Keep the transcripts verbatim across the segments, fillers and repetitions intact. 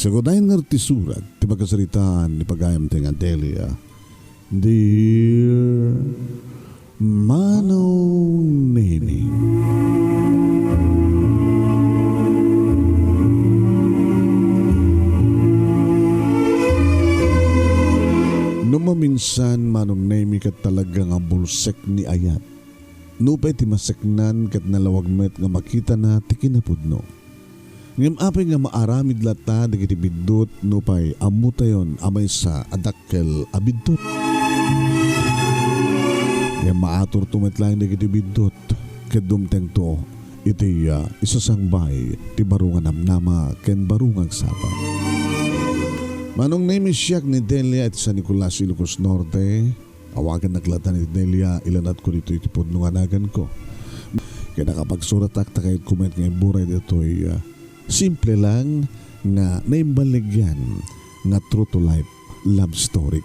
Tagudayen ngarud ti surat ti pakasaritaan ni pagayamtayo nga Delia. Dear Manong Nemi. No maminsan, Manong Nemi, ket talaga nga bulsek ni ayat. Nupay ti maseknan ket nalawag met nga makitana ti kinapudno. Ngem apay nga maaramid latta dagiti biddut nupay ammotayon a maysa a dakkel a biddut? Ngem maaturto met laeng dagiti biddut ket dumtengto iti, ah, isasangbay ti baro nga namnama ken baro nga agsapa. Manong Nemi, siak ni Delia iti San Nicolas, Ilocos Norte. Awagannak latta ni Delia, ilanadko ditoy ti pudno nga naganko. Ket nakapagsuratak ta kayatko met nga iburay ditoy, ah, simple lang nga naimbaligyan nga true to life love story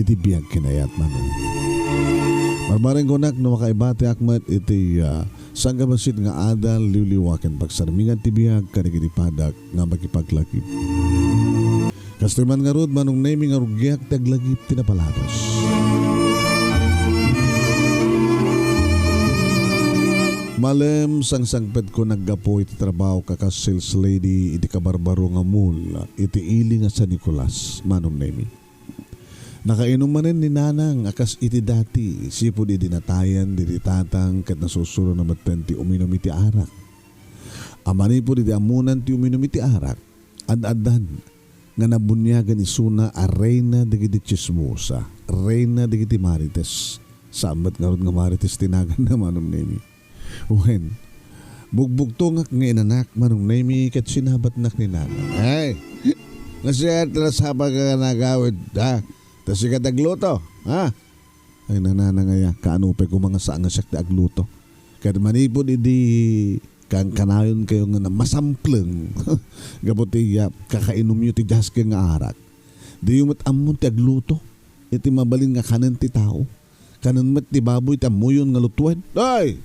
iti biag ken ayat, Manong. Marmareng kunak no makaibatiak met iti, ah, sangkabassit nga adal, liwliwa ken pagsarmingan ti biag kadagiti padak nga makipaglagip. Kastoy man ngarud, Manong Nemi, nga rugiak ti aglagip ti napalabas. Malem, sangsangpetko naggapu iti trabahok a kas sales lady iti kabarbaro nga mall iti ili nga San Nicolas, Manong Nemi. Nakainom manen ni Nanang a kas iti dati, sipud idi natayan diti tatang ket nasursuro na metten ti uminum iti arak. A manipud idi ammonan ti uminum iti arak, ad-addan nga nabuniagan isuna a reyna dagiti tsismosa, reyna dagiti marites. Saan met ngarud nga marites ti naganna, Manong Nemi. Wen, bugbugtongak nga inanak, Manong Nemi, ket sinabatnak ni Nanang. Ay, nga siya, ta nasapa ka nga nagawid, ha? Ta sika ti agluto, ha? Ay, ni Nanang aya, kaano pay koma nga saan nga siak ti agluto? Ket manipud idi kankanayonkayo nga masampleng, gapu ti, ah, kakainumyo ti jaske nga arak, diyo met ammon ti agluto iti mabalin nga kanen ti tao. Kanen met ti baboy ti ammoyon nga lutuen. Ay!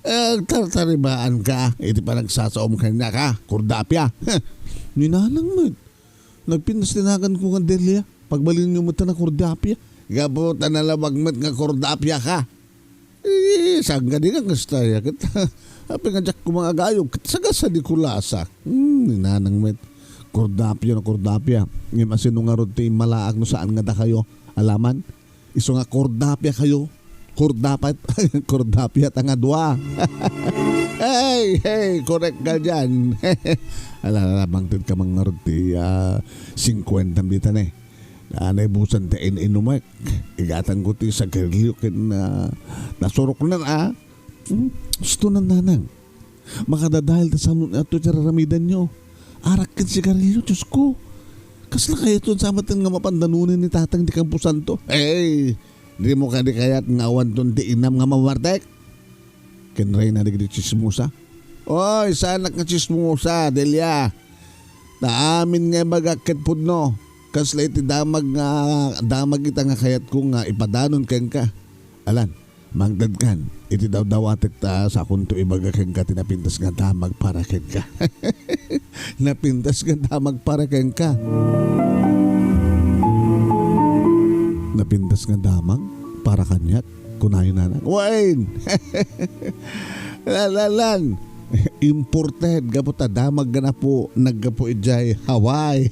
Eh, agtartaribaanka iti panagsasaom kaniak, a, Kordapia. Ni Nanang met. Nagpintas ti naganko nga Delia. Pagbalinyo met a Kordapia. Gapu ta nalawag met nga Kordapia ka. Eh, saan nga di nga kasta ya? Ket, apay nga diak koma nga agayog? Ket sagasadi ko lasa. Hmm, ni Nanang met. Kordapia no Kordapia. Ngem asino ngarud ti immalaak no saan nga dakayo? Alaman? Isu nga Kordapia kayo. Kordapia, Kordapia ta nga dua. Hey, hey, correct ka dyan. Ala, ala, mangted ka man ngarud ti, ah, singkuentam dita ne. Ah, naibusan ti in-inumek. Igatangko ti sagarilyo ken, ah, nasurok na, ah. Hmm? Gusto na, Nanang. Makadadael ta sano ni adto ti raramidanyo. Arak ken sigarilyo, Diosko. Kasla kayaton sa maten nga mapandanunen ni Tatang ti kamposanto? Eh, dimo kadi kayat nga awanton ti inam nga mamartek? Ken reyna dagiti tsismosa. Oy, saanak nga tsismosa, Delia. Ta amin nga ibagak ket pudno. Kasla iti damag nga, damag ita nga kayatko nga ipadanon kenka. Alan, mangted kan iti dawdawatek ta sakonto ibaga kenka ti napintas nga damag para kenka. Napintas nga damag para kenka. Napintas nga damag para kaniak, kunayo Nanang. Wen! Lalalan! Imported, gapu ta damag nga napu-, naggapu idiay Hawaii.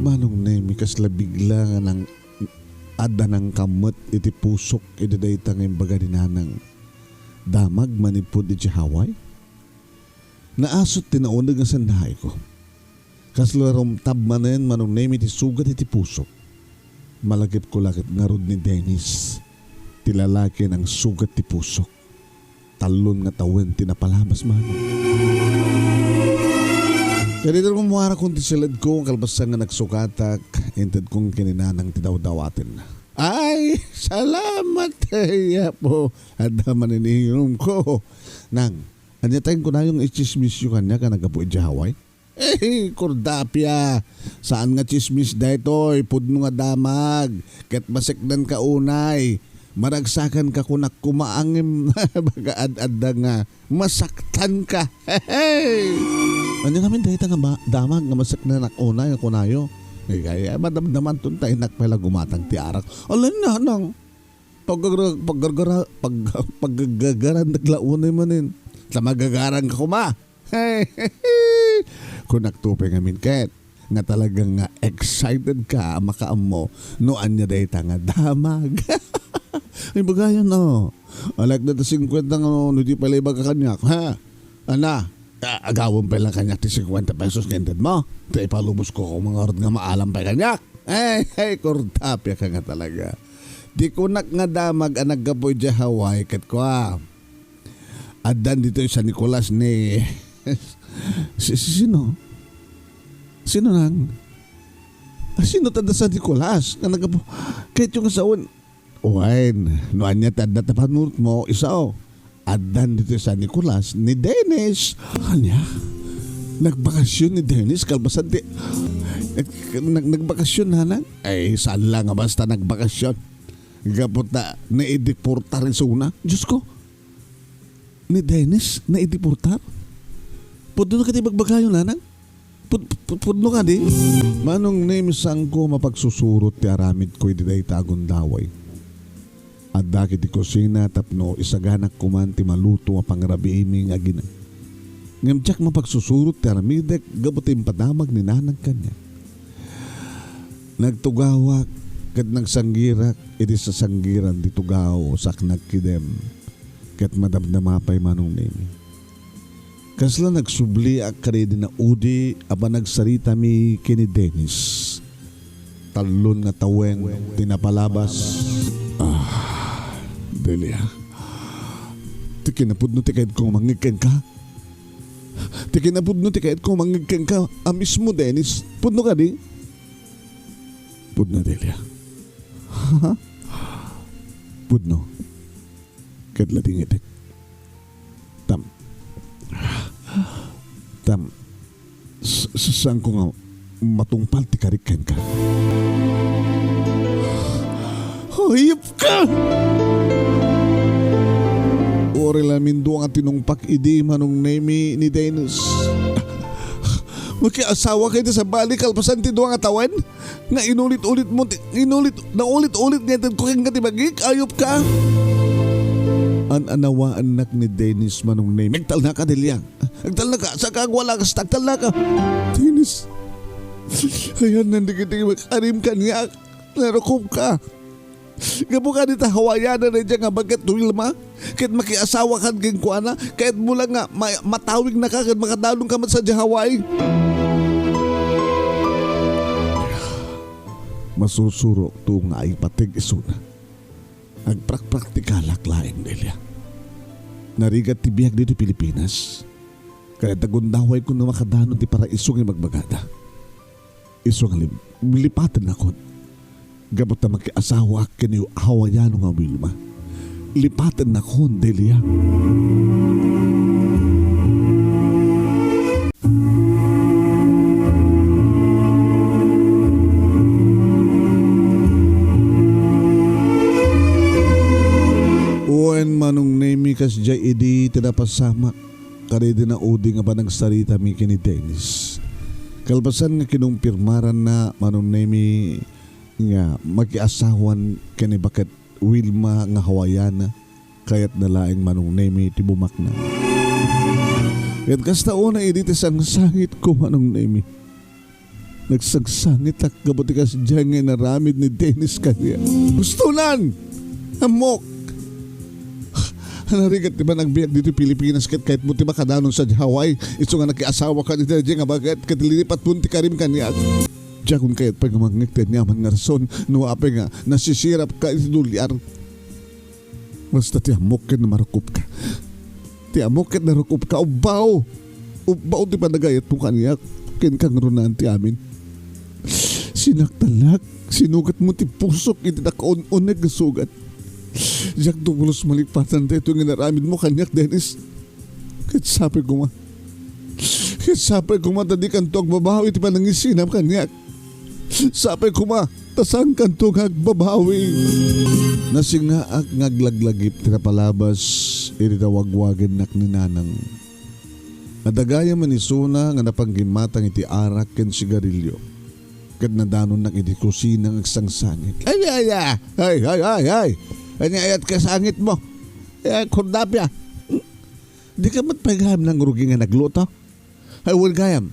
Manong Nemi, kasla bigla nga nang-, adda nangkammet iti pusok idi dayta nga imbaga ni Nanang. Damag manipud iti Hawaii? Naasut ti nauneg nga sandayko. Kasla rumtab manen, Manong Nemi, ti sugat iti pusok. Malagipko la ket ngarud ni Dennis, ti lalaki a nangsugat ti pusok. Tallon nga tawen ti napalabas, Manong. Kadita rummuarakon ti siledko, kalpasan nga nagsukatak, intedkon ken ni Nanang ti dawdawaten. Ay, salamat, ay, Apo. Adda manen inumko. Nang, ania tayen kunayo nga itsismisyo kaniak a naggapu idiay Hawaii? Eh, Kordapia, saan nga tsismis daytoy, pudno nga damag, ket maseknanka unay. Maragsakanka kunak koma ngem baga ad-adda nga masaktanka. Hey! Ania ngamin dayta nga ba-, damag nga masaknanak unay nga kunayo? Ay, ay, ay, madamdamanton ta innak pay la gumatang ti arak. Ala, nanang, paggargara-, paggargara-, pag-, paggargaran dagla unay manen. Ta magagarang ka koma. Kunakto pay ngamin ket nga talaga nga excited ka a makaammo no ania dayta nga damag. Ay, bagayan, no? Alek dayta singkuenta nga no, no di pay la ibaga kaniak, ha? Ana, a-, agawem pay la kaniak ti singkuenta pesos nga intedmo. Ta ipalubos ko koma ngarud nga maalam pay kaniak. Ay, ay, kurtapia ka nga talaga. Ti kunak nga damag a naggapu idiay Hawaii ket kua, addan ditoy San Nicolas ni si, si, sino? Sino nang? Ah, sino ta adda San Nicolas nga naggapu? Kayatyo nga sawen. Wen, no ania ti adda ta panunotmo, isu. Addan ditoy San Nicolas ni Dennis. Ania? Nagbakasyon ni Dennis kalpasan ti, eh, nag-, nagbakasyon, nanang? Ay, saan la nga basta nagbakasyon? Gapu ta naideportar isuna. Diyos ko, ni Dennis naideportar? Pudno kadi bagbagayo, nanang? Pud-, pud-, pudno kadi? Manong Nemi, saanko mapagsusurot ti aramidko idi dayta a gundaway. Adda ket ti kusina tapno isaganak koman ti maluto a pangrabiimi nga agina. Ngem diak mapagsusurot ti aramidek gapu ti impadamag ni nanang kaniak. Nagtugawak ket nagsanggirak iti sasanggiran ti tugaw sa nagkidem ket madamdama pay Manong Nemi. Kasla nagsubliak kadaydi naudi a panagsaritami ken ni Dennis. Tallon nga tawen ti napalabas. Ah, Delia. Ti kinapudno ti kayatko nga mangngeg kenka. Ti kinapudno ti kayatko nga mangngeg kenka a mismo, Dennis. Pudno kadi? Pudno, Delia. Pudno. Ket la dingitek. Tam. Tam. S-, s-, saanko nga matungpal ti karik kenka. Hayop ka! Uray la amin dua nga tinungpak idi Manong Nemi ni Dennis. Makiasawa ka iti sabali kalpasan ti dua nga tawen? Nga inulit-ulit mo ti, inulit, naulit-ulit nga itedko kenka ti bagik, ayop ka. An-anawaannak ni Dennis Manong Nemi. Agtalnaka, Delia. Agtalnaka, saka agwala, kasta agtalnaka. Dennis. Ayan, nandikit yung makarim kaniak. Narukop ka. Gapu kadi ta Hawaiiana daydiay nga baket Wilma, ket makiasawakan kenkuana, kayatmo la nga ma-, matawengnaka ket makadanonka met sadiay Hawaii. Masursuro to nga aipateg isuna. Agprakpraktikalak laeng, Delia. Narigat ti biag ditoy Pilipinas. Kayat ta gundawayko no makadanon ti paraiso nga ibagbagada. Isu nga lip-, lipatennakon. Gapu ta makiasawaak ken ni Hawaiano nga Wilma. Lipatennakon, Delia. Wen, Manong Nemi, kasdiay idi ti napasamak. Kadaydi naudi nga panagsaritami ken ni Dennis. Kalpasan nga kinumpirmaranna Manong Nemi nga makiasawan ken ni baket Wilma nga Hawaiana, kayatna laeng Manong Nemi ti bumaknang. Ket kasta unay idi ti sangsangitko, Manong Nemi. Nagsagsangitak gapu ti kasdiay nga inaramid ni Dennis kaniak. Gustonan! Ammok! Narigat ti panagbiag ditoy Pilipinas ket kayatmo ti makadanon sadiay Hawaii, isu nga nakiasawaka iti daydiay nga baket ket lilipatmon ti karim kaniak. Diakon kayat pay nga mangngeg ti aniaman nga rason no apay nga nasisirapka iti dolyar. Basta ti ammok ket namarukopka. Ti ammok ket narukopka, ubbaw! Ubbaw ti panagayatmo kaniak, ken kangrunaan ti amin. Sinaktalak, sinugatmo ti pusok iti nakaun-uneg nga sugat. Diak dapulos malipatan daytoy nga inaramidmo kaniak, Dennis. Ket sapay koma. Ket sapay koma ta dikanto agbabawi ti panangisinam kaniak. Sapay koma ta saankanto nga agbabawi. Nasingaak nga aglaglagip ti napalabas iti tawagwagennak ni Nanang. Adda gayam man isuna nga napanggimatang iti arak ken sigarilyo. Ket nadanonnak iti kusina nga agsangsangit. Ay, ay, ay! Ay, ay, ay, ay! Ania ket kasangitmo? Eh, Kordapia, di ka met pay gayam nangrugi nga nagluto? Ay, wen gayam.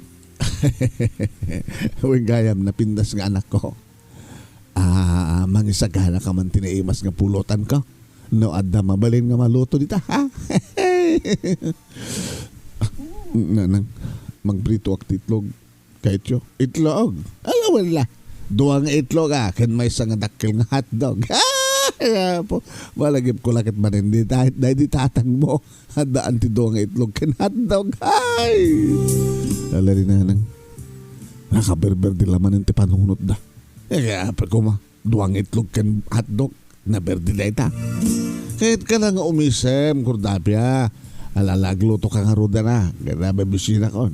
Wen gayam, napintas nga anakko. Ah, mangisagana ka man ti naimas nga pulotanko. No adda mabalin nga maluto dita, ha? Nanang, magpritoak ti itlog. Kayatyo? Itlog? Ala, wala. Dua nga itlog, ah, ken maysa nga dakkel nga hotdog. Apo, malagipko la ket manen di ta-, daydi tatangmo. Addaan ti dua nga itlog ken hotdog. Ay! Ala ni Nanang. Nakaberber di laman ti panunotda. Eh, kaya pa kuma, dua nga itlog ken hotdog. Naberdi dayta. Kayat ka la nga umisem, Kordapia. Ala, agluto ka ngarud na. Kaya nababisinak on.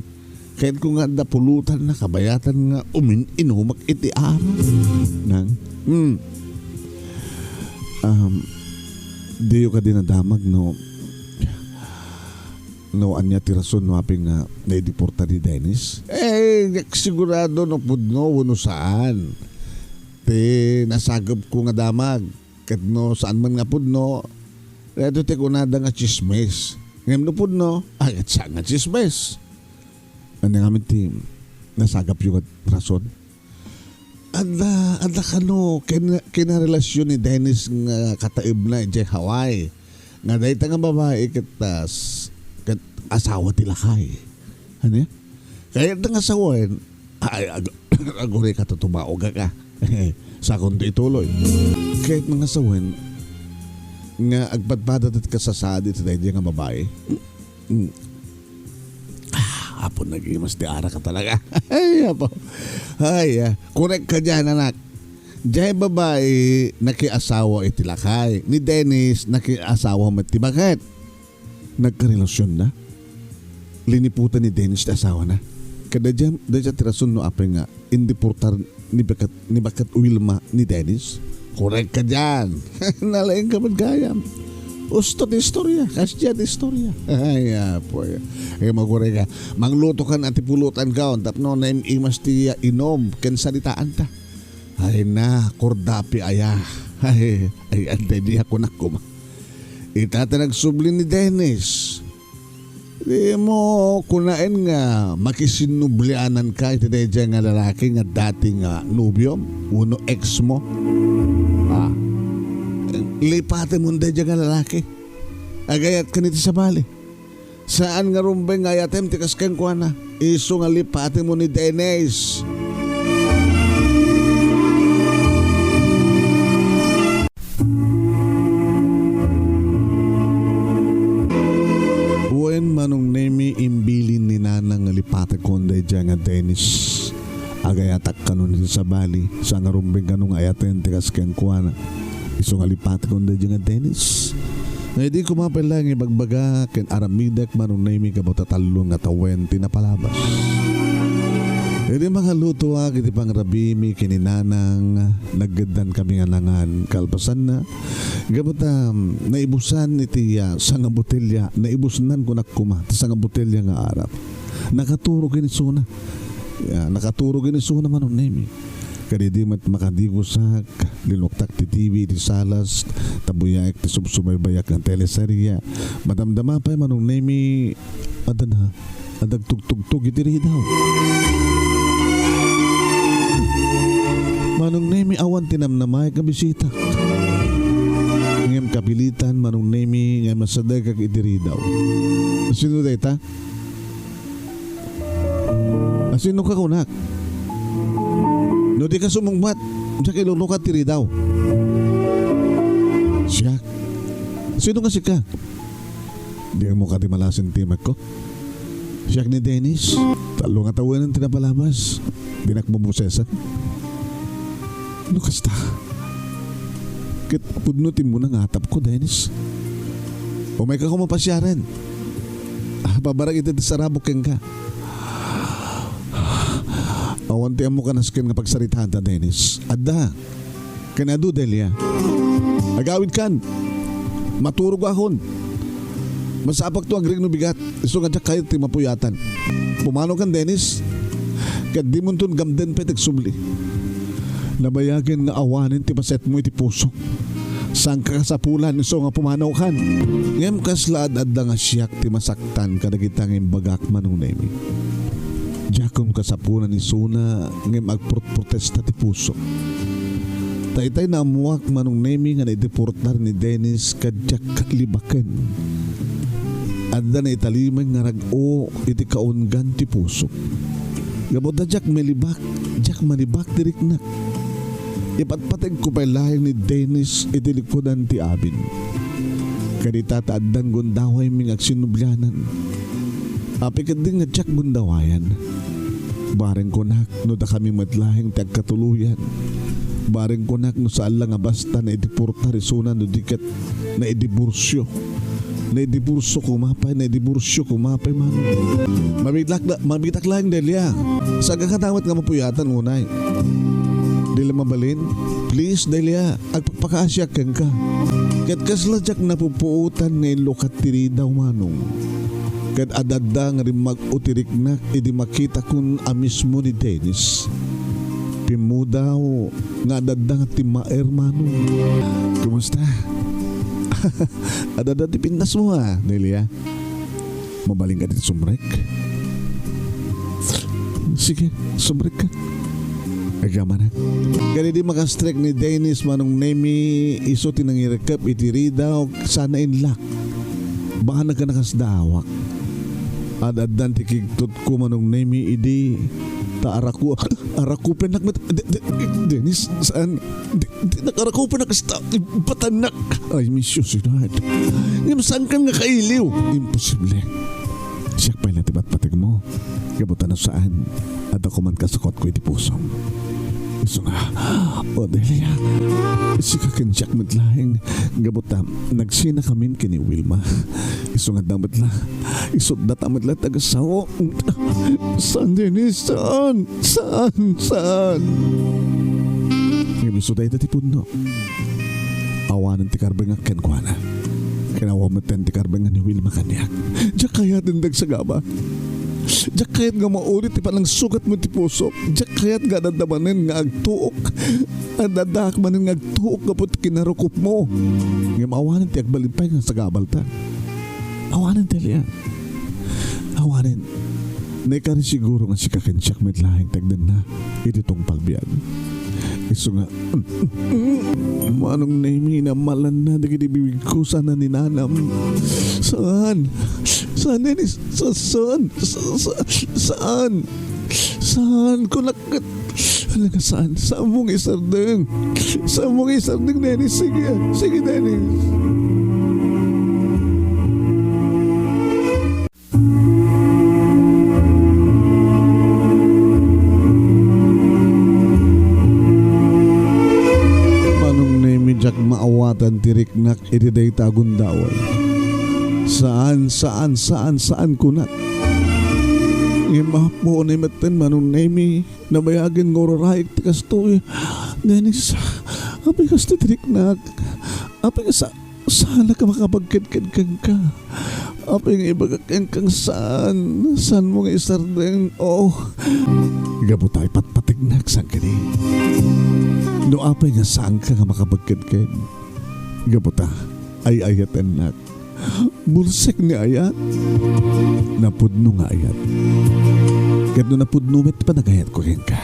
Kayatko nga adda pulotan na kabayatan nga umin-inumak iti arak. Nang? Hmm. Um, diyo kadi nadamag no, no ania ti rason no apay nga naideportar ni Dennis? Eh, diak sigurado no pudno wenno saan ti nasagepko nga damag. Ket no saan man nga pudno, daytoy ti kunada nga tsismis. Ngem no pudno, ay, ket saan nga tsismis. Ania ngamin ti nasagapyo nga rason? Adda, adda kano kin-, kinarelasion ni Dennis nga kataebna idiay Hawaii. Nga dayta nga babai ket, ah, s-, ket asawa ti lakay. Ania? Kayatna nga sawen, ay, ag-, agurayka ta tumaogak. Sakonto ituloy. Kayatna nga sawen, nga agpadpadada ti kasasaad iti daydiay nga babai. Mm. Ah, Apo, nagimas ti arak ka talaga. Ay, Apo. Ay, ah, korek ka diyan, anak. Diay babai nakiasawa iti lakay. Ni Dennis nakiasawa met ti baket. Nagkarelasionda. Liniputan ni Dennis ti asawana. Kada diyan, dayta ti rason no apay nga indeportar ni baket, ni baket Wilma ni Dennis. Korek ka diyan. Nalaing ka met gayam. Usto ti istorya, kasdiay ti istorya. Ay, Apo. Ay, magurayka. Mangluto kan ti pulotanko tapno naim-imas ti, ah, inom ken saritaanta. Ay na, Kordapia aya. Ay, ay, adda idi a kunak koma. Ita ti nagsubli ni Dennis. Dimo kunaen nga makisinnubliananka iti daydiay nga lalaki nga dati nga nobiom wenno ex mo. Ah. Lipatem daydiay nga lalaki. Agayatkan iti sabali. Saan nga rumbeng nga ayatem ti kas kenkuana. Isu nga lipatem ni Dennis. Wen, Manong Nemi, imbilin ni Nanang nga lipatekon daydiay nga Dennis. Agayatak kano iti sabali, sa nga rumbeng kano nga ayaten ti kas kenkuana. Isu nga lipatekon daydiay nga Dennis. Nga idi koma pay la nga ibagbaga ken aramidek, Manong Nemi, gapu ta tallo nga tawen ti napalabas. Idi mangalutoak iti pangrabimi ken ni Nanang, naggeddan kami nga nangan. Kalpasanna, gapu ta, um, naibusan iti, ah, sanga botelya, naibusnan kunak koma ti sanga botelya nga arap. Nakaturo ken isuna. Ya, nakaturo ken isuna, Manong Nemi. Kadidi met makadigosak, linuktak ti T V iti salas, tabuyaek ti subsubaybayak nga teleserye. Madamdama pay, Manong Nemi, adda na, adda agtugtugtog iti ridaw. Manong Nemi, awan ti namnamaek nga bisita. Ngem kapilitan, Manong Nemi, nga masadegak iti ridaw. Sino dayta? Asino ka kunak? No di ka sumungbat, diak ilulukat ti ridaw. Siak. Sino nga sika? Di mo kadi malasin ti ko? Siak ni Dennis. Tallo nga tawen ti napalabas. Dinak mabusesan. No kasta. Ket pudno ti immuna nga atapko, Dennis. Umayka koma pasiaren. Ah, pabarag iti sarabok kenka. Awan ti ammo kanasken nga pagsaritaanta, Dennis. Adda. Ken adu, Delia. Agawidkan. Maturogakon. Masapakto agrigno bigat, isu nga diak kayat ti mapuyatan. Pumanokan, Dennis, ket dimonton gamden pay ti agsubli. Nabayagen nga awanen ti pasetmo iti pusok. Saanka kasapulan isu nga pumanokan. Ngem kasla ad-adda nga siak ti masaktan kadagita nga imbagak, Manong Nemi. Diakon kasapulan isuna ngem agprotprotesta ti pusok. Ta itay naammoak, Manong Nemi, nga naideportar ni Dennis ket diak libaken. Adda naitalimeng nga rag-o iti kaunggan ti pusok. Gapu ta diak malibak, diak malibak ti riknak. Ipatpategko pay laeng ni Dennis iti likudan ti abin. Kadita ta addan gundawaymi nga agsinublianan. Apay ketdi nga diak gundawayan? Bareng kunak no dakami met laeng ti agkatuloyan. Bareng kunak no saan la nga basta naideportar isuna no di ket naidiborsio. Naidiborsio koma pay, naidiborsio koma pay, Manong. Mabitak la-, mabitak laeng, Delia. Saanka katamet nga mapuyatan unay. Delia, mabalin? Please, Delia, agpakpakaasiak kenka. Ket kasla diak napupuotan nga inlukat ti ridaw, Manong. Ket ad-adda nga rimmag-o ti riknak idi makitakon a mismo ni Dennis. Pimmudaw nga ad-adda nga timmaer, Manong. Kumusta? Ad-adda ti pinnasmo, a, Delia? Mabalinka ti sumrek? Sige, sumrekka. Agyamanak. Kadidi makastrek ni Dennis, Manong Nemi, isu ti nangirekep iti ridaw, sana inlak. Baka nagkanakasdawak. Ad-addan ti kigtotko, Manong Nemi, idi ta araku-, arakupennak met, De-, De-, Dennis, saan? Di, di nakarakupennak kasta, ibatannak. Ay, Miss Susidad. Ngem saankan nga kailiw? Imposible. Siak pay la ti patpategmo. Gapu ta no saan, adda koman kasakotko iti pusom. Isu nga, Odelia, sika ken siak met laeng. Gapu ta nagsinakamin ken ni Wilma. Isu nga adda met la, isu data met la ti agasawak. Saan, Dennis? Saan? Saan? Saan? Ngem isu dayta ti pudno. Awanen ti karbengak kenkuana. Ken awan metten ti karbengan ni Wilma kaniak. Diak kayat ti agsagaba. Diak kayat nga maulit ti panangsugatmo iti pusok. Diak kayat nga ad-adda manen nga agtuok. Ad-addaak manen nga agtuok gapu ti kinarukopmo. Ngem awanen ti agbalin pay nga sagabalta. Awanen, Delia. Awanen. Naikari siguro nga sika ken siak met laeng ti agdanna iti tungpal biag. Isu nga, Manong Nemi, namalanna dagiti bibigko, saan a ninanam. Saan? Saan, Dennis? Sa-, saan? Sa-, sa-, saan? Saan? Kunak ket, talaga saan? Saanmo nga isardeng? Saanmo nga isardeng, Dennis? Sige, sige, Dennis. Manong Nemi, diak maawatan ti riknak iti dayta a gundaway. Saan, saan, saan, saan, kunak. Ngem Apo, unay metten, Manong Nemi, nabayagen nga urarayek ti kastoy. Dennis, apay kasta ti riknak? Apay nga sa-, saan a ka makapagkedked kenka? Apay nga ibagak kenka nga saan? Saanmo nga isardeng? Oh. Gapu ta ipatpategnak, saan kadi? No apay nga saanka nga makapagkedked? Gapu ta ay-ayatennak. Bulsek ni ayat. Napudno nga ayat. Ket no napudno met ti panagayatko kenka.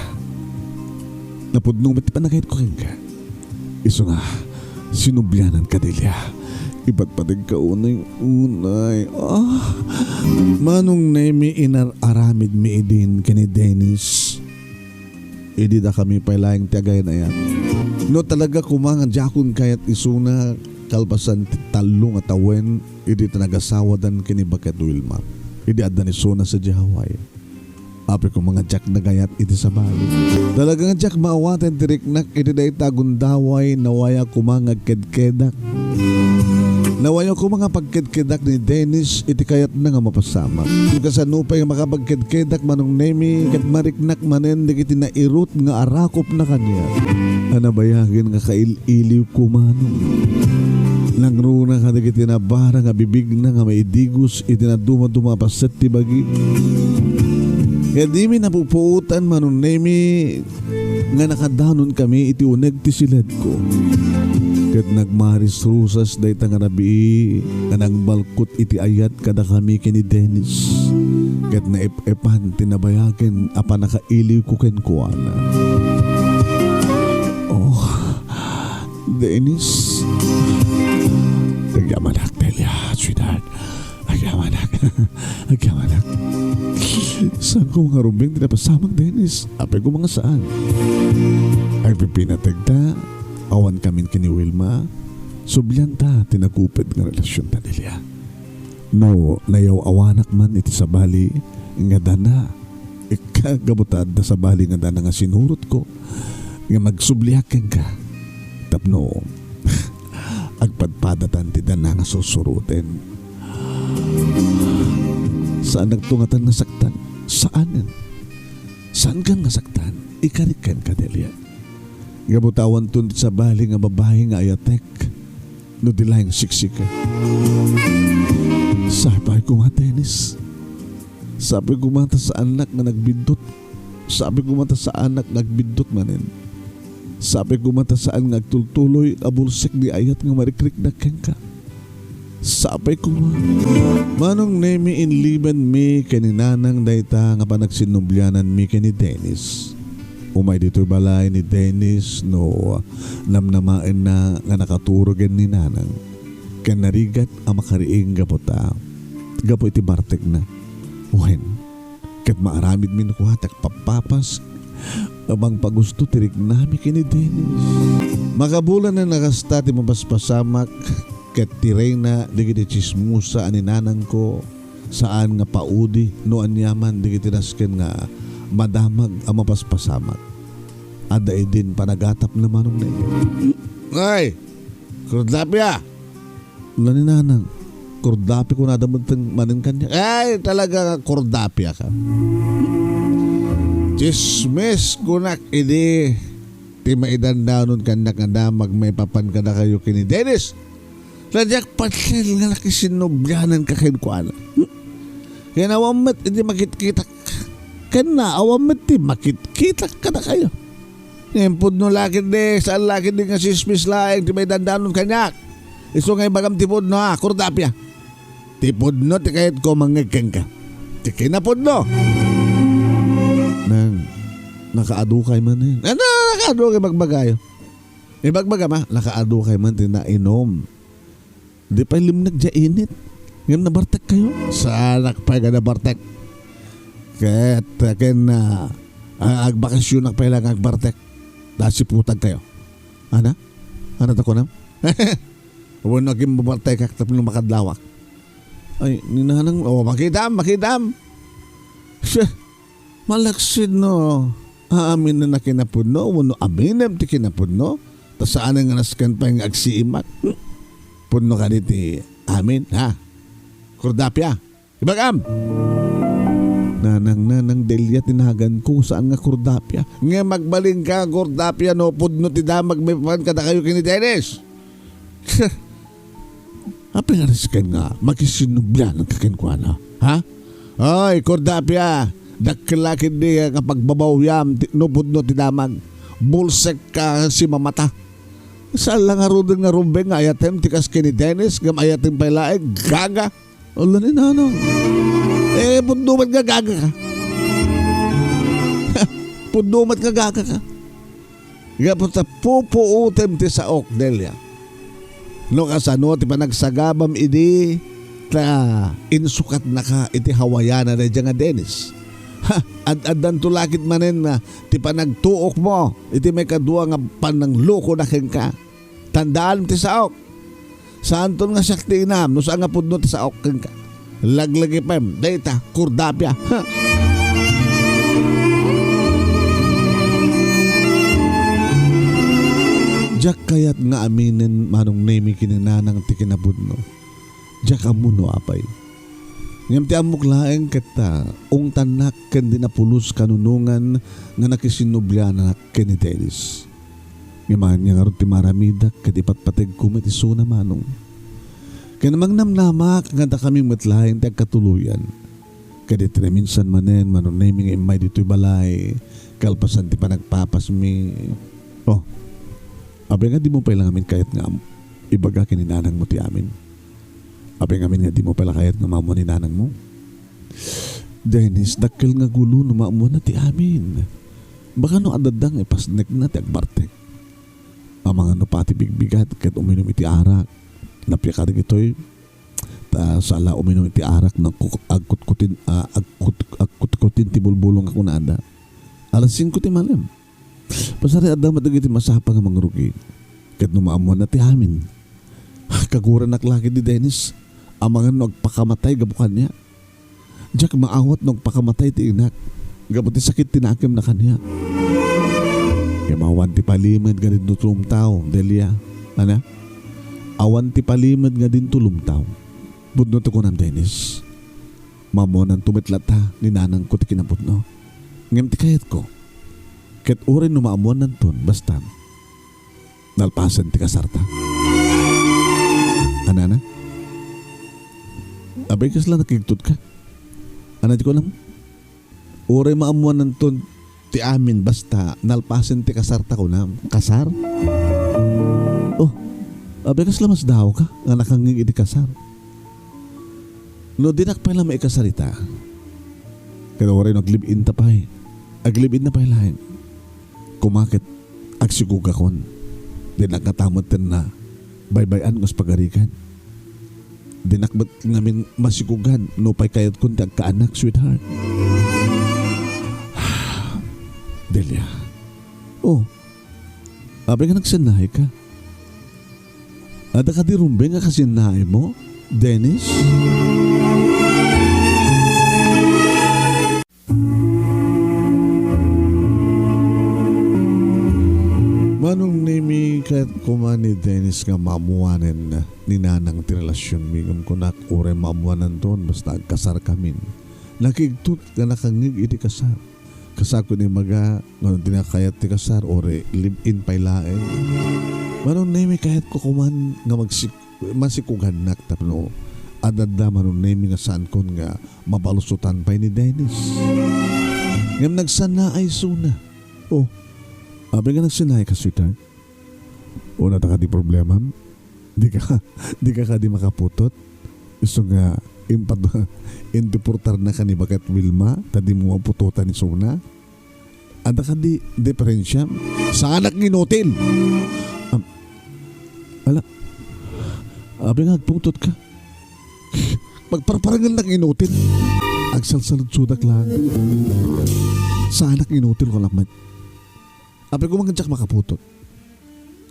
Napudno met ti panagayatko kenka. Isu nga, sinubliananka, Delia. Ipatpategka unay-unay. Ah. Manong Nemi, inar-aramidmi idin ken ni Dennis. Idi dakami pay laeng ti agayan-ayat. No talaga koma nga diakon kayat isuna kalpasan ti tallo nga tawen, idi ta nagasawadan ken ni Baket Wilma. Idi adda ni Sona sadiay Hawaii. Apay koma nga diak nagayat iti sabali. Talaga nga diak maawaten ti riknak iti dayta a gundaway, nawaya koma nga agkedkedak. Nawaya koma nga pagkedkedak ni Dennis iti kayatna nga mapasamak. Kasano pay nga makapagkedkedak, Manong Nemi, ket mariknak manen dagiti nairut nga arakopna kaniak? A nabayagen nga kail-iliwko, Manong. Nangruna kadagiti nabara nga bibigna nga maidigos iti nadumaduma a paset ti bagi. Ket dimi napupuotan, Manong Nemi, nga nakadanonkami iti uneg ti siledko. Ket nagmarisrusas dayta nga rabii nga nangbalkot iti ayat kadakami ken ni Dennis. Ket naep-epan ti nabayagen a pannakailiwko kenkuana. Oh, Dennis. Agyamanak, Delia, sweetheart. Agyamanak. Agyamanak. Saanko nga rumbeng ti napasamak, Dennis? Apay koma nga saan. Agpipinateg ta, awan kamin ken ni Wilma, sublian ta ti nagupet nga relasionta, Delia. No nayaw-awanak man iti sabali nga dana, ikka gapu ta adda sabali nga dana nga sinurotko, nga magsubliak kenka tapno agpadpadatan ti dana nga sursuroten. Saannakto ngatan nga saktan. Saanen. Saankan nga saktan. Ikarik kenka, Delia. Gapu ta awanton ti sabali nga babai nga ayatek no di laeng siksika. Sapay koma, Dennis. Sapay koma ta saannak nga nagbiddut. Sapay koma ta saannak nga agbiddut manen. Sapay koma ta saan nga agtultuloy a bulsek ti ayat nga marikriknak kenka. Sapay koma. Manong Nemi, inlibenmi ken ni Nanang dayta nga panagsinnubliananmi ken ni Dennis. Umay ditoy balay ni Dennis no namnamaenna nga nakaturogen ni Nanang ken narigat a makariing gapu ta, gapu iti bartekna. Wen, ket maaramidmi no kua ti agpappapas a mangpagusto ti riknami ken ni Dennis. Makabulan a nakasta ti mapaspasamak ket ti reyna dagiti tsismosa a ni nanangko, saan nga paudi no aniaman dagiti nasken nga madamag a mapaspasamak. Adda idin panagatapna, Manong Nemi. Ay, Kordapia! Ula ni Nanang, Kordapi kunada met manen kaniak. Ay, talaga nga Kordapia ka. Tsismis kunak idi ti maidandanon kaniak nga damag maipapan kadakayo ken ni Dennis. Ta diak patien nga nakisinnubliananka kenkuana. Ken awan met idi makitkitak. Ken awan met ti makitkitak kadakayo. Ngem pudno la ketdi, saan la ketdi nga tsismis laeng ti maidandanon kaniak. Isu nga ibagam ti pudno, ha, Kordapia. Ti pudno ti kayatko mangngeg kenka. Ti kinapudno. Nang, nakaadukay manen. Ano, nakaadukay, bagbagayo? Ibagbagam, ha, nakaadukay man ti nainom. Di pay limneg diay init. Ngem nabartekkayo? Saanak pay nga nabartek. Ket, ken, ah, ah, agbakasyonak pay la nga agbartek. Ta siputagkayo. Ana? Ana ta kunam? Wenno agimbabartekak tapno makadlawak. Ay, ni Nanang, oh, makitam, makitam. Siya, malaksid no, aaminen a kinapudno, wenno aminem ti kinapudno, ta saanen nga nasken pay nga agsiimak. Hmm? Pudno kadi ti amin, ha? Kordapia, ibagam! Nanang, Nanang Delia ti naganko, saan nga Kordapia. Ngem agbalinka, Kordapia, no pudno ti damag maipapan kadakayo ken ni Dennis. Apay nga nasken nga makisinnubliananka kenkuana, ha? Ay, Kordapia, dakkel la ketdi nga pagbabawyam ti, no pudno ti damag. Bulsekka si mamata. Saan la ngaruden nga rumbeng nga ayatem ti kas ken ni Dennis, ngem ayatem pay laeng, gaga. Ala ni Nanang. Eh, pudno met nga gaga ka. Pudno met nga gaga ka. Gapu ta pupuotem ti saok, Delia. No kasano ti panagsagabam idi ta insukatnaka iti hawayana daydiay nga Dennis. Ha, ad-addanto la ket manen, ah, ti panagtuokmo iti maikadua nga pananglukona kenka. Tandaam ti saok. Saanton nga siak ti inam no saan nga pudno ti saok kenka. Laglagipem, dayta, Kordapia. Ha? Diak kayat nga aminen, Manong Nemi, ken ni Nanang ti kinapudno. Diak ammo no apay. Ngem ti ammok laeng ket ta ungtannak ken di napulos kanunongan nga nakisinnublianak ken ni Dennis. Ngem ania ngarud ti maaramidak ket ipatpategko met isuna, Manong? Ken mangnamnamak nga dakami met laeng ti agkatuloyan. Ket iti naminsan manen, Manong Nemi nga immay ditoy balay, kalpasan ti panagpapasmi. Oh, apay nga dimo pay la ngamin kayat nga am-, ibaga ken ni nanangmo ti amin? Apay ngamin nga dimo pay la kayat nga maammuan ni nanangmo? Dennis, dakkel nga gulo no maammuanna ti amin. Baka no adda nga ipasnekna ti agbartek. Amangan no pati bigbigat ket uminom iti arak. Napia kadagitoy, ta saan la uminom iti arak no agkuk-, agkutkutin, ah, agkut-, agkutkutin ti bulbulong a kunada. Alas singko ti malem. Pasari adda met dagiti masapa nga mangrugi. Ket no maammuanna ti amin, kagurenak la ket ni Dennis, amangan no agpakamatay gapu kaniak. Diak maawat no agpakamatay ti inak gapu ti sakit ti nakemna kaniak. Ngem awan ti palimed nga dinto tulumtaw, Delia. Ana? Awan ti palimed nga dinto tulumtaw. Pudno ti kunam, Dennis. Maammuananto met latta ni nanangko ti kinapudno. Ngem ti kayatko, ket uray no maammuananton, basta nalpasen ti kasarta. Anana? Abay, kasla nakigtot ka? Ana ti kunam? Uray maammuananton ti amin, basta nalpasen ti kasarta, kunam. Kasar? Oh, abay, kasla masdaaw ka nga nakangngeg iti kasar? No dinak pay la maikasar ita, ket uray no aglive-in ta pay, aglive-in na pay laeng. Koma ket agsigugakon. Dinak ngata metten a baybay-an nga pagarigan. Dinak met ngamin masigugan no pay kayatkon ti agkaanak, sweetheart. Delia. Oh, apay nga nagsennaay ka? Adda kadi rumbeng a kasennaay mo, Dennis? Manong Nemi, kayat koma ni Dennis nga maammuanen ni Nanang ti relasionmi, ngem kunak, uray maammuananton, basta agkasarkamin. Nakigtot nga nakangngeg iti kasar. Kasako ni maga, ngano ti nakayat ti kasar, uray live-in pay laeng. Manong Nemi, kayatko koman nga magsik-, masikugannak tapno adda Manong Nemi nga saankon nga mabalusotan pay ni Dennis. Ngem nagsannaay isuna. Oh, apay nga nagsannaay ka, sweetheart? Una ta kadi problemam? Di ka, di ka kadi makaputot? Isu nga, impat-, indeportarna ka ni Baket Wilma, ta dimo maputotan isuna? Adda kadi diferensiam? Saanak nga inutil! Am, ala, apay nga agpungtot ka? Pagparparangennak nga inutil. Agsalsaludsodak lang. Saanak nga inutil, kunak met. Apay koma nga diak makaputot?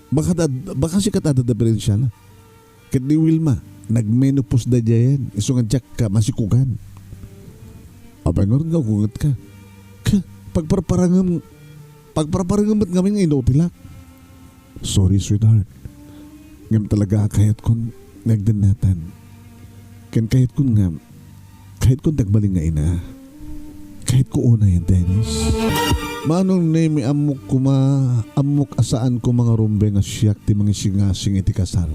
Baka da-, baka sika ti adda diferensiana. Ket ni Wilma, nagmenopause daydiayen, isu nga diak ka masikugan. Apay ngarud nga ugunget ka? Ka, pagparparangem, pagparparangem met ngamin nga inutilak. Sorry, sweetheart. Ngem talaga kayatkon nga agdennatan. Ken kayatkon nga Kayatkon ti agbalin nga ina. Kayatko unay, Dennis. Manong Nemi, ammok koma, ammok a saan koma nga rumbeng a siak ti mangisingasing iti kasar.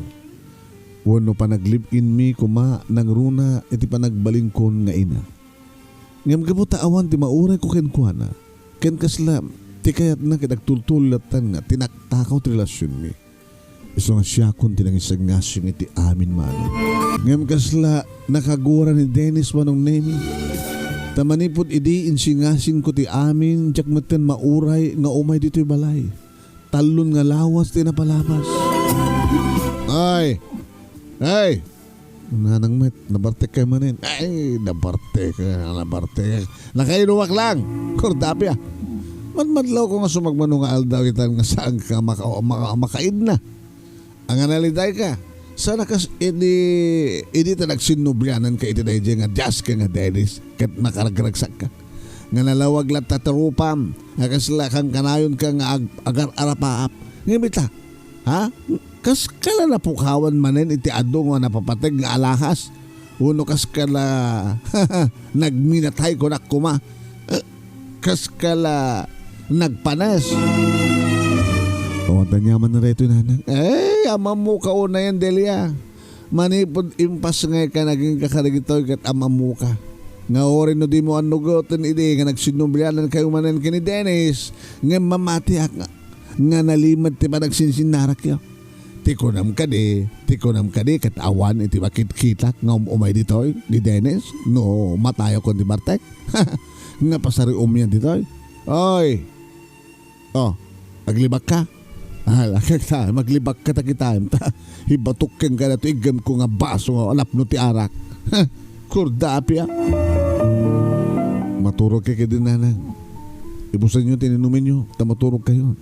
Wenno panaglive-inmi koma nangruna iti panagbalinkon nga ina. Ngem gapu ta awan ti maurayko kenkuana, ken kasla ti kayatna ket agtultuloy lattan nga tinaktakaw ti relasionmi. Isu nga siakon ti nangisingasing iti amin, Manong. Ngem kasla nakagura ni Dennis, Manong Nemi. Ta manipud idi insingasingko ti amin, diak metten mauray nga umay ditoy balay. Tallon nga lawas ti napalabas. Ay! Ay! Nanang met, nabartek ka manen. Ay, nabartek ka, nabartek ka. Nakainumak lang. Kordapia. Madmadlaw ko nga sumagmamano nga aldaw itan nga saan ka maka-, maka-, makaidna. Ang analitay ka. Sana kas idi, idi ta nagsinnublianan ka iti daydiay nga Dios ka nga Dennis. Ket makaragragsak ka. Nga nalawag latta ti rupam. Nga kasla kankanayon ka nga ag-, agar-arapaap. Ngem ita, ha? Kaskala napukawan manen iti adu nga napapateg nga alahas? Wenno kaskala nagminatay kunak koma? Eh, kaskala nagpanes? Awan ta aniaman daytoy, Nanang. Eh, amammo ka unayen, Delia. Manipud impasngayka, nagingka kadagitoy ket am-ammoka nga uray no dimo annugeten idi nga nagsinnublianankayo manen ken ni Dennis, ngem mamatiak nga, nga nalimed ti panagsinsinnarakyo. Ti kunam kadi, ti kunam kadi ket awan iti makitkitak nga um-umay ditoy ni Dennis no matayo ken ni Bartek? Nga pasariumyan ditoy? Oy! Oh, aglibakka? Ah, lakek ta, maglibakka ta kitaem ta. Ibatok kenka datoy iggemko nga baso nga napno ti arak. Kordapia. Maturogka kadi, nanang. Ibusenyo ti inumenyo, ta maturogkayo.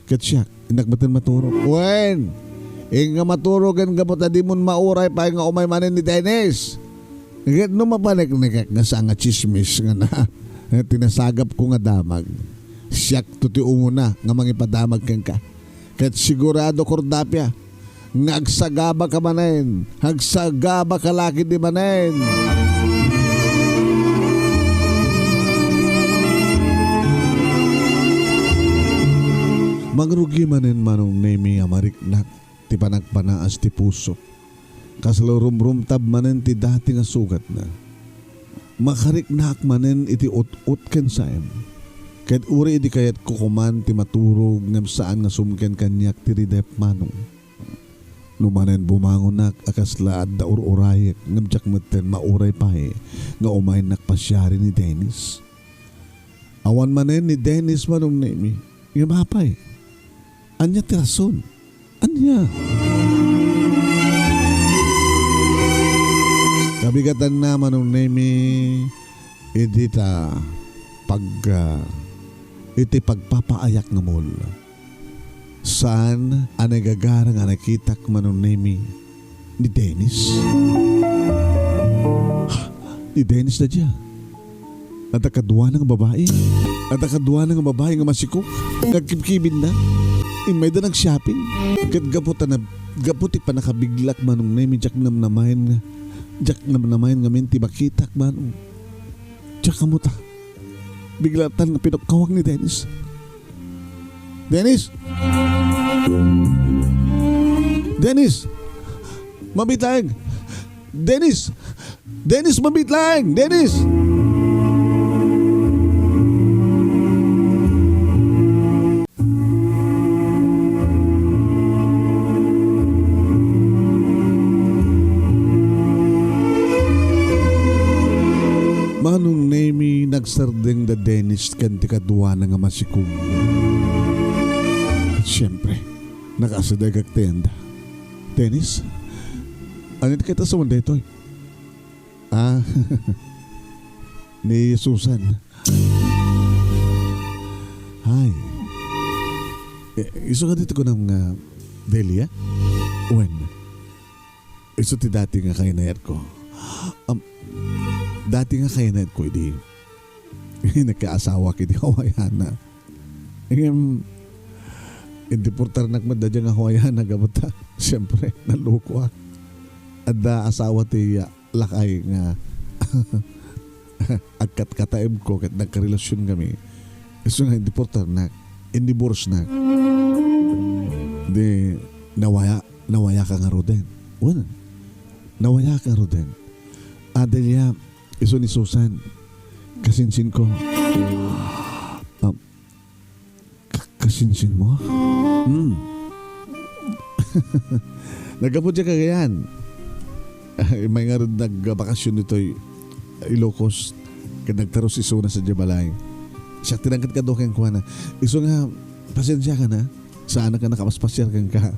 Ket siak, innak met maturog. Wen, inka maturog ken gapu ta dimon mauray pay nga umay manen ni Dennis. Ket no mapaneknekak nga saan nga tsismis nga na, nga ti nasagapko nga damag, siakto ti umuna nga mangipadamag kenka. Ket sigurado, Kordapia, nga agsagabaka manen, agsagabaka la ketdi manen. Mangrugi manen, Manong Nemi, a mariknak ti panagpanaas ti pusok. Kasla rumrumtab manen ti dati nga sugatna. Makariknaak manen iti ut-ot ken saem. Ket uray idi kayatko koman ti maturog ngem saan nga sumken kaniak ti ridep, Manong. No manen bumangonak a kasla adda ur-urayek ngem diak metten mauray pay nga umaynak pasiari ni Dennis. Awan manen ni Dennis, Manong Nemi. Ngem apay? Ania ti rason? Ania? Kabigatanna, Manong Nemi, idi ta pag-, ah, iti pagpapaayak nga mul. Saan a nagagara nga nakitak, Manong Nemi, ni Dennis? Ni Dennis na dia. Adda kaduana nga babai. Adda kaduana nga babai nga masikog. Nagkibkibin na. Immayda nag-shopping. Ket gapu ta na, gapu ti pannakabiglak, Manong Nemi, diak namnamaen nga, diak namnamaen ngamin ti makitak, Manong. Diak ammo ta. Biglatan nga pinukkawak ni Dennis. Dennis! Dennis! Mabit laeng! Dennis! Dennis, mabit laeng! Dennis! Manong Nemi, nagsardeng da Dennis ken ti kaduana nga masikog. Siempre, nakaasida kak ti enda. Dennis, anit kita sa daytoy? Ah, ni Susan. Hi. Eh, isu nga dito ko nang, ah, Delia? When? Isu ti dati nga kainayatko. Um, dati nga kainayatko idi nagkaasawak idi Hawaiana. Ngem, indeportarnak met daydiay nga Hawaiana gapu ta, siyempre, nalukoak. Adda asawa ti, ah, lakay nga agkatkataemko ket nagkarelasionkami. Isu nga indeportarnak, indivorcenak. Di, nawaya, nawayaka ngaruden. Wen, nawayaka ngaruden. Adelia, isu ni Susan, kasinsinko. Ah, Ka-, kasinsinmo? Hmm. Naggapu diay Cagayan. Immay ngarud nagbakasyon ditoy Ilocos. Ket nagtarus isuna sadiay balay. Siak ti nangted kadu kenkuana. Isu nga, pasensiakan a. Saanak a nakapaspasiar kenka.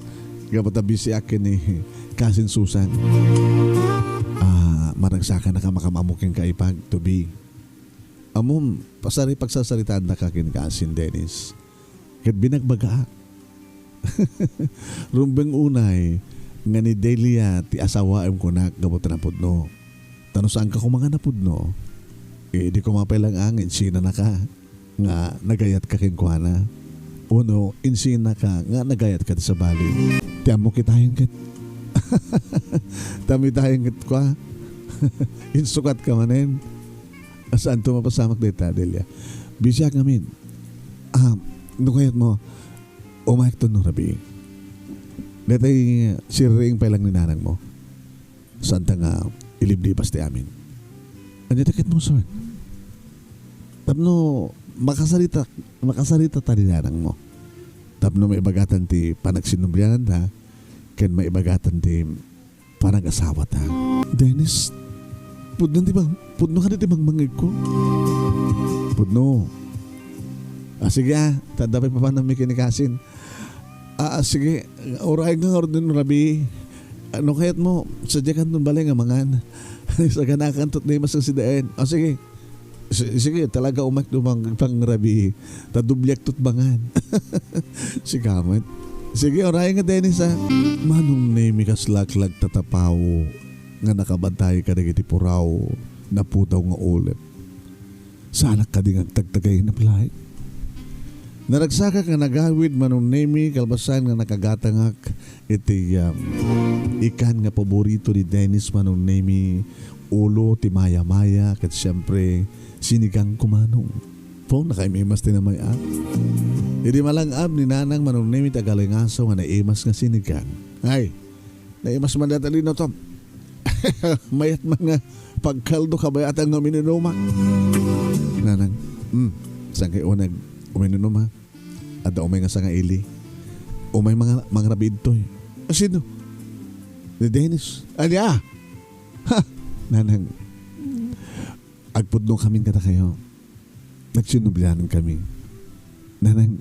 Gapu ta bisiak ken ni Kasin Susan. Ah, maragsakannak a makaammo kenka, ipag, to be. Ammom, pasari-, pagsarsaritaandaka ken Kasin Dennis. Ket binagbagaak. Rumbeng unay nga ni Delia ti asawaem kunak gapu ta napudno. Ta no saanka koma nga napudno, eh, idi koma pay lang-ang insinanaka nga nagayatka kenkuana. Wenno insinaka nga nagayatka ti sabali. Ti ammo kitaen ket. Ti ammo kitaen ket kua. Insukatka manen. Saanto mapasamak dayta, Delia? Bisiak ngamin. Ah, no kayatmo, umayakton no rabii. Daytay sirriing pay lang ni nanangmo. Saanta nga iliblibas ti amin. Ania ti ket mo, sir? Tapno makasarita, makasarita ta ni nanangmo. Tapno maibagatan ti panagsinubliananta ken maibagatan ti panagasawata. Dennis, pudno ti bang-, pudno kadi ti mangmangegko? Pudno. Ah, sige, ah, ta adda pay papanammi ken ni Kasin. Ah, ah, sige, uray nga ngarud no rabii. Ano kayat mo? Sadiakanton balay nga mangan. Saganakanto ti mas nga sidaen. Ah, sige. Si-, sige, talaga umaykto mang-, pangrabii. Ta dubliakto ti mangan. Sika met. Sige, uray nga Dennis, ah. Manong Nemi, kaslak lagtatapaw nga nakabantay kadagiti puraw, napudaw nga ulep. Saanak kadi nga agtagtagay napilay? Naragsakak nga nagawid, Manong Nemi, kalpasan nga nakagatangak iti, um, ikan nga paborito ni Dennis, Manong Nemi, ulo ti maya-maya, ket siempre, sinigang ko, Manong. Po, nakaimimas ti namay-at. Idi malang-ab ni Nanang, Manong Nemi, ti agalingaso nga naimas nga sinigang. Ay, naimas man dayta linutom. Mayat man nga pagkaldo, kabayatan nga uminunomak. Nanang, hmm, saan kay uneg uminunoma? Adda umay nga sangaili. Umay manga-, mangrabii ditoy. Sino? Ni Dennis. Ania? Ha! Nanang, agpudno kamin kadakayo. Nagsinublianan kami. Nanang,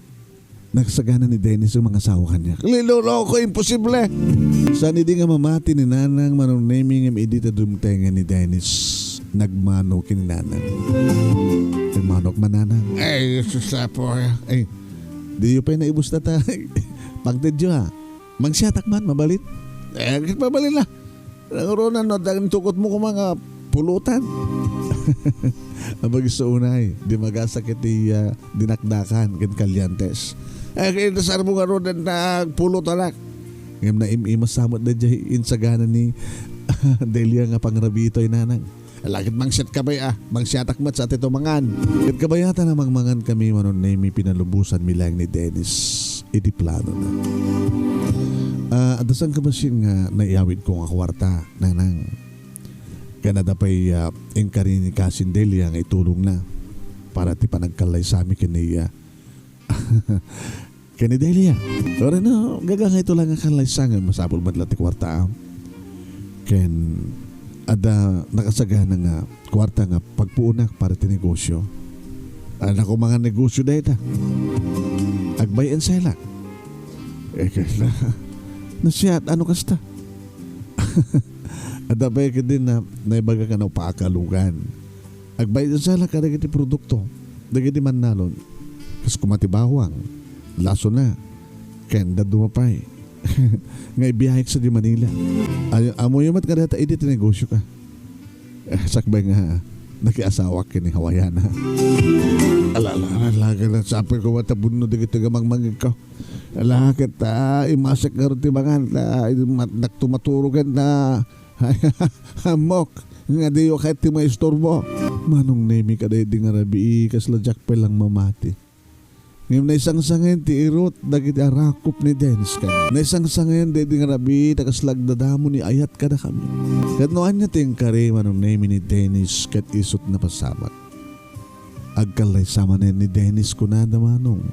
nagsagana ni Dennis nga mangasawa kaniak. Niloloko, imposible! Saan idi nga mamati ni Nanang, Manong Nemi, ngem idi ta dumtengen ni Dennis, nagmano ken ni Nanang. Nagmanok man, Nanang. Ay, sus, apo. Ay, diyo pay naibusta ta. Pagtedyo, ha? Mangsiatak man, mabalin? Eh, mabalin la. Nangruna no, adda ken tukotmo koma nga pulutan. Abag isu unay, di magasak iti, ah, dinakdakan ken kaliantes. Eh, kinasarmo ngaruden ta agpulutanak. Ngem naim-imas sa met daydiay insagana ni Delia nga pangrabii toy, Nanang. Ala ket mangsiatka pay, ah. Mangsiatak met sa ti tumangan. Ket kabayatan a mangmangan kami, Manong Nemi, pinalubosanmi laeng ni Dennis iti planona. Ah, adda sangkabassit nga naiyawidko nga kuarta, Nanang. Ken adda pay, ah, inkari ni Kasin Delia nga itulongna para ti panagkallaysami ken ni, ah, ken ni Delia. Pero no, gagangayto lang nga kallaysa nga masapul met la ti kuarta, ah. Ken adda nakasagana nga kuarta nga pagpuonak para ti negosyo. Adda koma nga negosyo dayta. Agbay-en sa ila. Eh, kaya na, nasiat, ano kasta? Adda pay ket din na, naibaga ka na paakalugan. Agbay-en sa ila kadagiti produkto, dagiti mannalon. Kas koma ti bawang, lasona, ken dadduma pay. Nga ibiyaek sadi Manila. Ay, ammoyo met kadata idi ti negosyo ka. Eh, sakbay nga nakiasawak ken ni Hawaiana. Ala, ala, ala, ala, sapay ko mata bunno dagiti nga mangmangegko. Ala, ket, ah, imasek ngarud ti mangan, ah, mat-, dakto maturo ken, ah, ammok, nga diyo ket ti maisturbo. Manong Nemi, kadaydi nga rabii, kasla diak pay lang mamati. Ngem naisangsangen ti irut dagiti arakop ni Dennis ken naisangsangen daydi nga rabii ta kasla agdadamo ni ayat kadakami. Ket no ania ti inkari, Manong Nemi, ni Dennis ket isut napasamak. Agkallaysa manen ni Dennis kunada, Manong.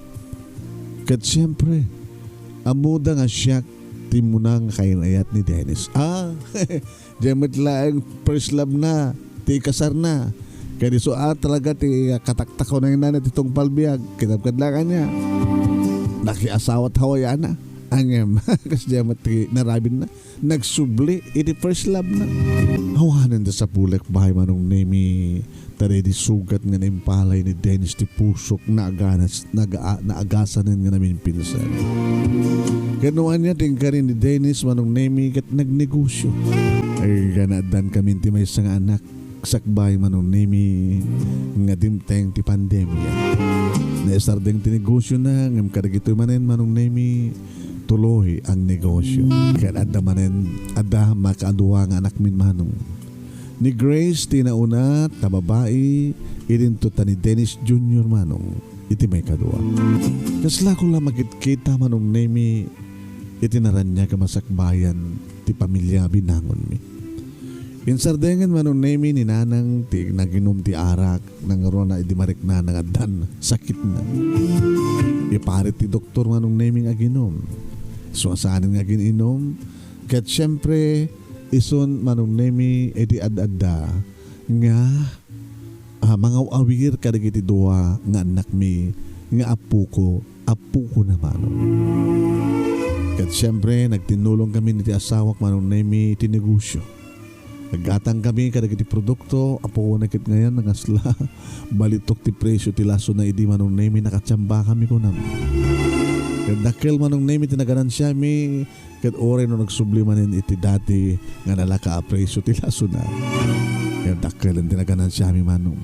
Ket siempre, ammoda nga siak ti immuna nga kain-ayat ni Dennis. Ah, diay met laeng first love na, ti ikasarna. Ken isu a talaga ti kataktakonayna ti tungpal biag. Kinapkadlakan niya. Nakiasawa ti Hawaiana. Angem, kas diay met ti narabinna. Nagsubli iti first love na. Awanen da sapulek bahay, Manong Nemi. Ta daydi sugat nga naimpalay ni Dennis ti pusok, naaganas, naga-, naagasanen nga naminpinsan. Ket no ania ti inkari ni Dennis, Manong Nemi, ket nagnegosyo. Ay, ken addan kami ti maysa nga anak, sakbay, Manong Nemi, nga dimteng ti pandemia. Naisardeng ti negosyona, ngem kadagitoy manen, Manong Nemi, tuloy ang negosyo. Ket adda manen, adda makaadua nga anakmin, Manong. Ni Grace ti nauna ta babai, idinto ta ni Dennis Junior, Manong, iti maikadua. Kasla ko la makitkita, Manong Nemi, iti naraniag a masakbayan ti pamilia binangonmi. Pinsardengen, Manong Nemi, ni Nanang ti naginum ti arak, nangruna idi mariknana nga addan sakitna. Iparit ti doktor, Manong Nemi, nga aginum. Isu nga saanen nga agin-inum. Ket siempre, isun, Manong Nemi, idi ad-adda nga, ah, mangaw-awir kadagiti dua nga annakmi nga appoko, appokona, Manong. Ket siempre, nagtinnulong kami ni ti asawak, Manong Nemi, ti negosyo. Naggatang kami kadagiti produkto, apo, ket ngayan, nangasla. Balitok ti presyo ti lasona idi, Manong Nemi, nakatiamba kami kunam. Ket dakkel, Manong Nemi, ti naganansiami, ket uray no nagsubli manen iti dati nga nalaka a presyo ti lasona. Ket dakkelen ti naganansiami, Manong.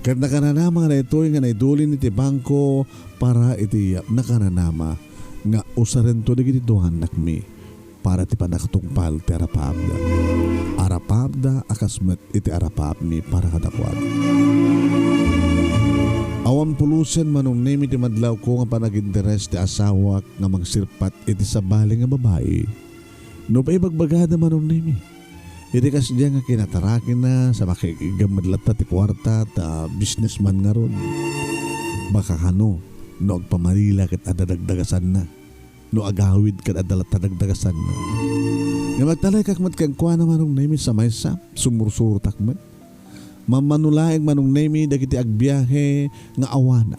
Ket nakananama nga daytoy nga naidulin iti bangko para iti nakananama nga usarento dagiti dua nga annakmi para ti pannakatungpal ti arapabda. Arapabda a kas met iti arapabmi para kadakuada. Awan pulusen, Manong Nemi, ti madlawko nga panaginteres ti asawak nga mangsirpat iti sabali nga babai. No paibagbagada, Manong Nemi, iti kasdiay nga kinatarakina sa makaiggam met latta ti kuarta ta businessman ngarud. Baka kano, no agpamanila ket adda dagdagasanna. No agawid ket adda latta dagdagasanna. Ngem agtalaykak met kenkuana, Manong Nemi, sa maysa, sumursurotak met. Mammano laeng, Manong Nemi, dagiti agbiahe nga awanak.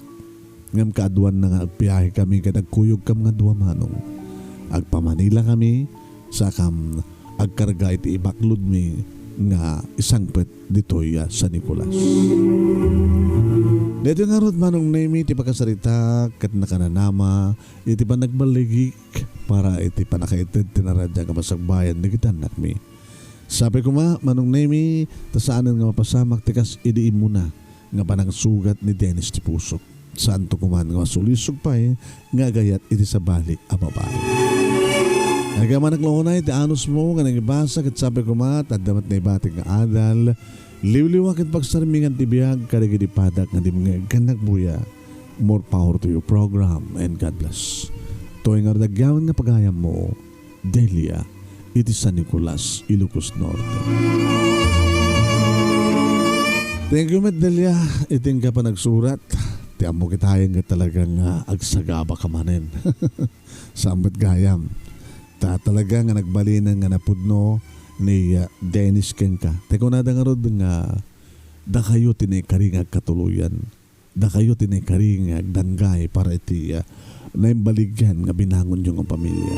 Ngem kaaduanna nga agbiahekami ket agkuyogkami nga dua, Manong. Agpamanilakami, sakam agkarga iti ibaklodmi nga isangpet ditoy a San Nicolas. Daytoy ngarud, Manong Nemi, ti pakasaritak ket nakananama iti panagballigik para iti pannakaited ti naradya nga masakbayan dagiti annakmi. Sapay koma, Manong Nemi, ta saanen nga mapasamak ti kas idi immuna nga panangsugat ni Dennis ti pusok. Saanto koman nga masulisog pay nga agayat iti sabali a babai. Agamanak la unay ti anusmo nga nangibasa ket sapay koma ta adda met naibatik nga adal, liwliwa ket pagsarmingan ti biag kadagiti padak nga dimngeg ken nagbuya. More power to your program and God bless. Toy nga dagyawen nga pagayammo, Delia, iti San Nicolas, Ilocos Norte. Thank you met, Delia, iti inka panagsurat. Ti ammo kitayen nga talaga nga agsagaba ka manen. Saan met gayam. Ta talaga nga nagbalinen nga napudno ni, ah, Dennis kenka. Ti kunada ngarud nga dakayo ti naikari nga agkatuloyan. Dakayo ti naikari nga agdanggay para iti, ah, naimbaligan nga binangonyo nga pamilya.